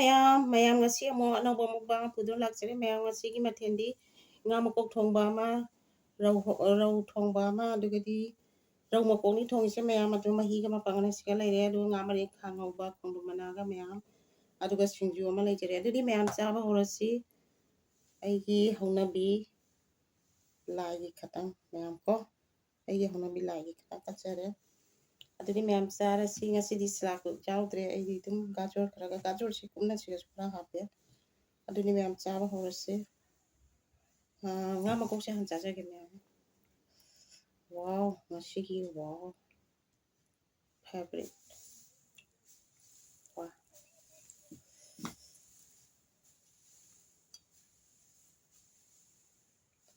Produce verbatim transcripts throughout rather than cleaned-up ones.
ꯃꯌꯥꯝ, ꯃꯌꯥꯝ ꯉꯁꯤ ꯑꯃꯨꯛ ꯑꯅꯧꯕ mukbang ꯄꯨꯗꯨꯅ ꯂꯥꯛꯆꯔꯦ꯫ ꯃꯌꯥꯝ ꯉꯁꯤꯒꯤ ꯃꯊꯦꯜꯗꯤ ꯉꯥ ꯃꯀꯣꯛ ꯊꯣꯡꯕ ꯑꯃ, ꯔꯧ, ꯔꯧ ꯊꯣꯡꯕ ꯑꯃ, ꯑꯗꯨꯒꯗꯤ ꯔꯧ ꯃꯀꯣꯛꯅꯤ ꯊꯣꯡꯉꯤꯁꯦ ꯃꯌꯥꯝ, ꯑꯗꯨ ꯃꯍꯤꯒ ꯃꯄꯪꯒꯅ ꯁꯤꯒ ꯂꯩꯔꯦ꯫ ꯑꯗꯨꯒ ꯉꯥ ꯃꯔꯦꯛ ꯈꯥ ꯉꯧꯕ, ꯈꯣꯡꯗ꯭ꯔꯨꯝ ꯃꯅꯥꯒ ꯃꯌꯥꯝ, ꯑꯗꯨꯒ ꯁꯤꯡꯖꯨ ꯑꯃ ꯂꯩꯖꯔꯦ꯫ ꯑꯗꯨꯗꯤ ꯃꯌꯥꯝ ꯆꯥꯕ ꯍꯧꯔꯁꯤ꯫ ꯑꯩꯒꯤ ꯍꯧꯅꯕꯤ ꯂꯥꯏꯒꯤ ꯈꯇꯪ ꯃꯌꯥꯝ ꯀꯣ, ꯑꯩꯒꯤ ꯍꯧꯅꯕꯤ ꯂꯥꯏꯒꯤ ꯈꯇꯪ ꯀꯠꯆꯔꯦ꯫ ꯑꯗꯨꯗꯤ ꯃꯌꯥꯝ ꯆꯥꯔꯁꯤ꯫ ꯉꯁꯤꯗꯤ ꯁꯂꯥꯗ ꯌꯥꯎꯗ꯭ꯔꯦ꯫ ꯑꯩꯗꯤ ꯑꯗꯨꯝ ꯒꯥꯖꯔ ꯈꯔꯒ, ꯒꯥꯖꯔꯁꯤ ꯀꯨꯞꯅ ꯁꯤꯔꯁꯨ ꯈꯔ ꯍꯥꯞꯄꯦ꯫ ꯑꯗꯨꯗꯤ ꯃꯌꯥꯝ ꯆꯥꯕ ꯍꯧꯔꯁꯤ꯫ ꯑꯥ, ꯉꯥ ꯃꯀꯣꯛꯁꯦ ꯍꯥꯟꯅ ꯆꯥꯖꯒꯦ ꯃꯌꯥꯝ꯫ Wow, ꯉꯁꯤꯒꯤ wow, favorite꯫ ꯋꯥ꯫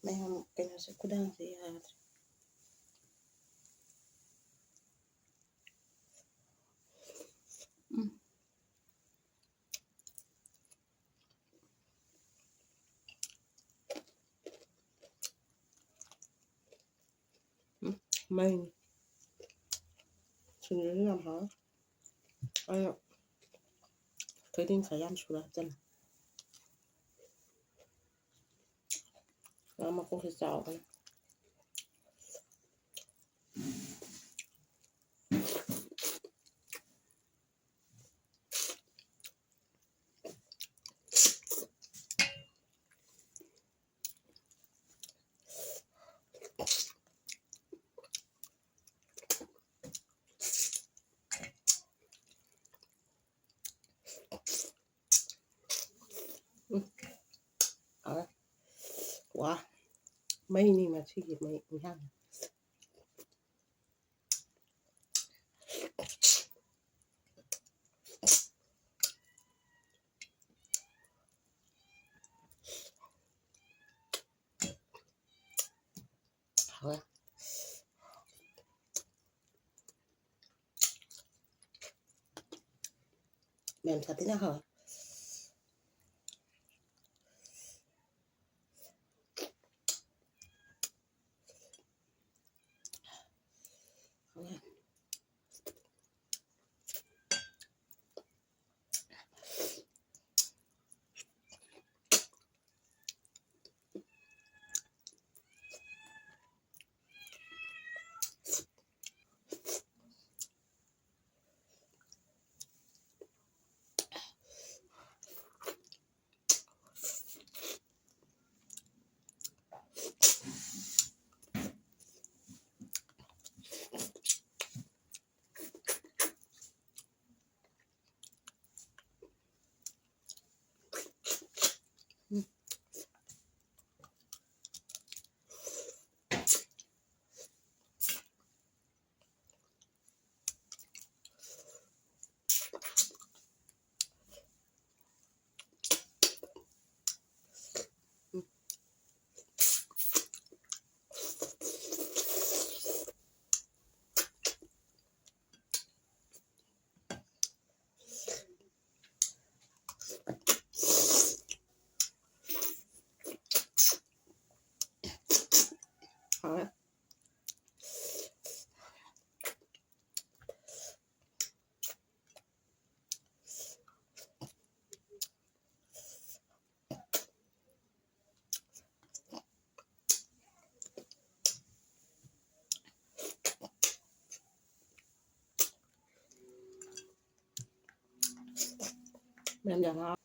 ꯃꯌꯥꯝ ꯀꯩꯅꯣꯁꯦ, ꯈꯨꯗꯥꯡꯁꯦ ꯌꯥꯗ꯭ꯔꯦ꯫ ꯎꯝ꯫ ꯎꯝ, ꯃꯩꯅꯤ꯫ ꯁꯤꯡꯖꯨꯁꯨ ꯌꯥꯝ ꯍꯥꯎꯋꯦ꯫ ꯑꯩꯅ ꯊꯣꯏꯗꯤꯡ ꯈꯔ ꯌꯥꯝ ꯁꯨꯔ ꯍꯥꯞꯆꯜꯂꯦ꯫ ꯉꯥ ꯃꯀꯣꯛꯁꯦ ꯆꯥꯎꯕꯅꯦ꯫ ꯎꯝ꯫ ꯍꯥꯎꯔꯦ꯫ ꯋꯥ꯫ ꯃꯩꯅꯤ ꯉꯁꯤꯒꯤ ꯃꯩ ꯏꯟꯁꯥꯡ꯫ ꯍꯥꯎꯋꯦ꯫ ꯃꯌꯥꯝ ꯁꯥꯊꯤꯅ ꯍꯥꯎꯋꯦ꯫ ꯍꯥꯎꯋꯦ꯫ ꯃꯌꯥꯝ ꯌꯥꯝ ꯍꯥꯎ꯫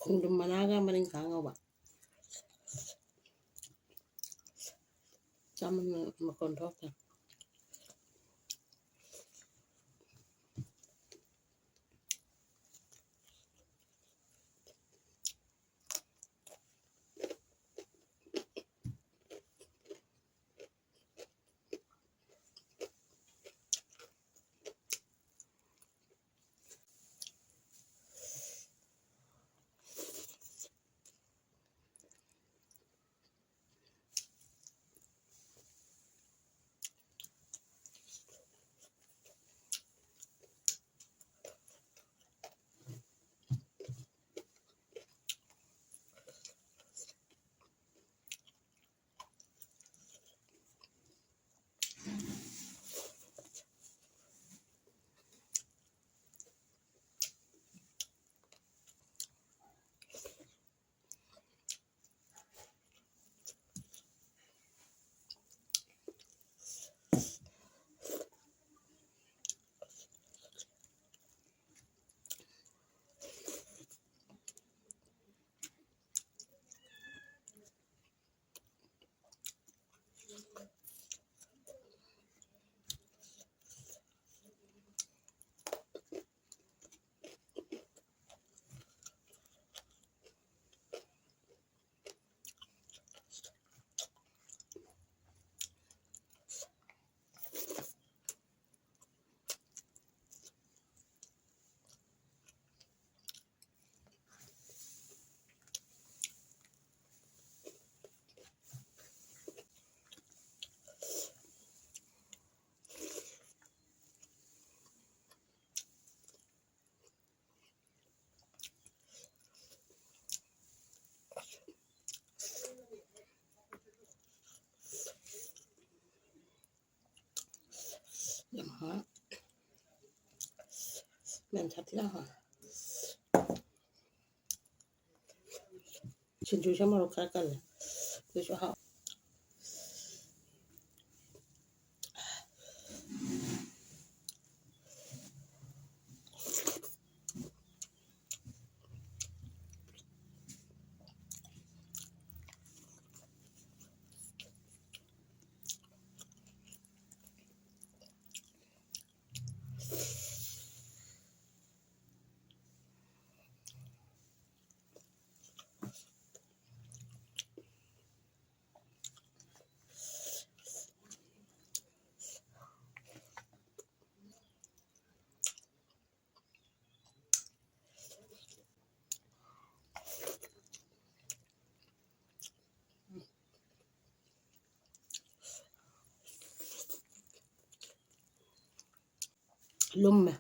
ꯈꯣꯡꯗ꯭ꯔꯨꯝ ꯃꯅꯥꯒ ꯃꯔꯤꯡꯈꯥ ꯉꯧꯕ꯫ ꯆꯥꯃꯟꯗꯅ ꯃꯈꯣꯟ ꯊꯣꯛꯇ꯭ꯔꯦ꯫ ꯍꯥ꯫ ꯃꯦꯟ ꯁꯥꯊꯤꯅ ꯍꯥꯎꯋꯦ꯫ ꯁꯤꯡꯖꯨꯁꯦ ꯃꯣꯔꯣꯛ ꯈꯔ ꯀꯜꯂꯦ꯫ ꯑꯗꯨꯁꯨ ꯍꯥꯎ꯫ ꯂꯨꯝꯃꯦ꯫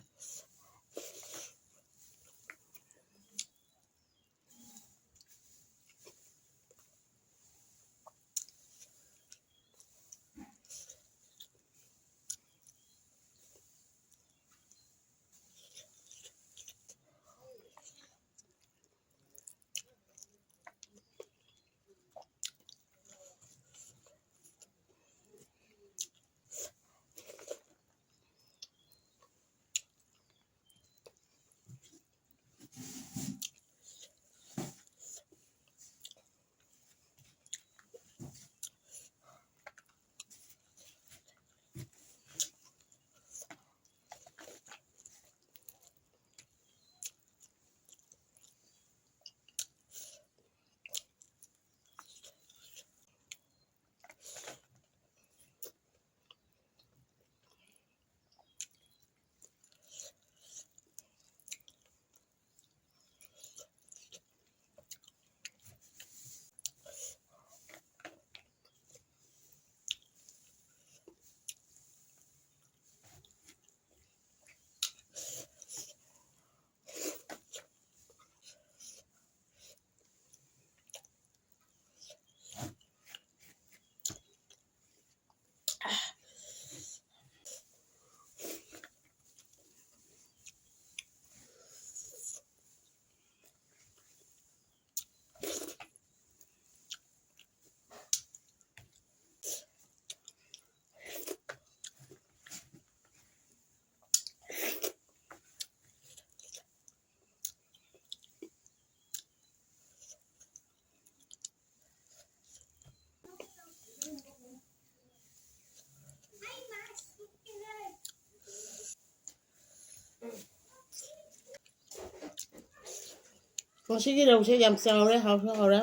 ꯉꯁꯤꯒꯤ ꯔꯧꯁꯦ ꯌꯥꯝ ꯆꯥꯎꯔꯦ, ꯍꯥꯎꯁꯨ ꯍꯥꯎꯔꯦ꯫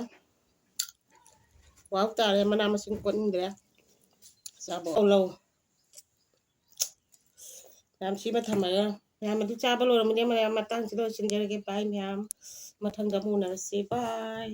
ꯋꯥꯎ ꯇꯥꯔꯦ, ꯃꯅꯥ ꯃꯁꯤꯡ ꯀꯣꯠꯅꯤꯡꯗ꯭ꯔꯦ꯫ ꯆꯥꯕ ꯂꯧ꯫ ꯃꯌꯥꯝ ꯁꯤꯃ ꯊꯝꯃꯒ, ꯃꯌꯥꯝ ꯑꯗꯨ ꯆꯥꯕ ꯂꯣꯏꯔꯝꯃꯅꯦ꯫ ꯃꯌꯥꯝ ꯃꯇꯥꯡꯁꯤꯗ ꯂꯣꯏꯁꯤꯟꯖꯔꯒꯦ꯫ ꯕꯥꯏ ꯃꯌꯥꯝ, ꯃꯊꯪꯗ ꯑꯃꯨꯛ ꯎꯅꯔꯁꯤ꯫ ꯕꯥꯏ꯫